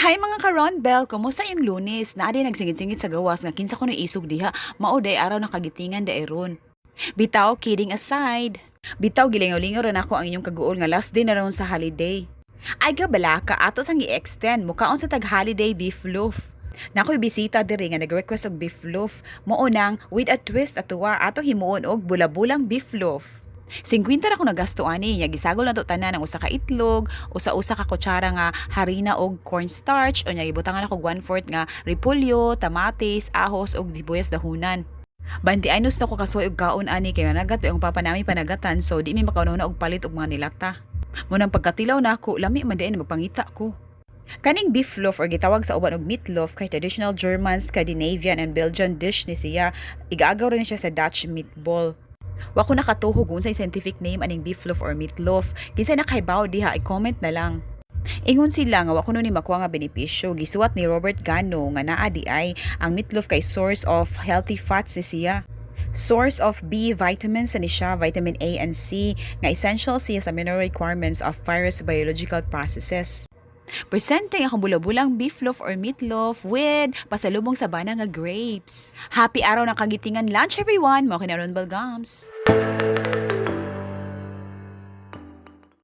Hi, mga ka-Ron Bell, kumusta yung Lunes? Naa diay nagsingit-singit sa gawas nga kinsa kuno isog diha. Mao day araw ng kagitingan dae ron. Bitaw, kidding aside. Bitaw, gilingaw-lingaw ra nako ang inyong kaguol nga last day na ron sa holiday. Ay gabalaka, ato sang i-extend, mukaon sa tag holiday beef loaf. Nakoy bisita diri nga nag-request og beef loaf. Mao nang with a twist atuwa ato himuon og bulabulang beef loaf. 50 ra ko nagasto ani, nya gisagol nato tanan ang usa ka itlog, usa-usa ka kutsara nga harina og cornstarch, unya gibutangan nako 1/4 nga repolyo, kamatis, ahos og sibuyas dahunan. 20 anyos na ko kasuway og kaon ani kay managat ang papa nami panagatan, so di mi makauna og palit og mga nilata. Mao nang pagkatilaw nako, lami man diay na magpangita ko. Kaning beef loaf or gitawag sa uban og meatloaf kay traditional German, Scandinavian and Belgian dish ni siya. Igaagaw rin siya sa Dutch meatball. Wa ko nakatuhog kung unsay scientific name aning beef loaf or meatloaf. Kinsay nakahibaw diha, i-comment na lang. Ingon sila nga wa kuno ni makuha nga benepisyo. Gisuwat ni Robert Gano nga naa di ay ang meatloaf kay source of healthy fats ni siya. Source of B vitamins ni siya, vitamin A and C, nga essential siya sa mineral requirements of various biological processes. Presenting akong bulabulang beef loaf or meatloaf with pasalubong sa bana nga grapes. Happy araw ng kagitingan lunch, everyone! Mao kini Ron Belgams.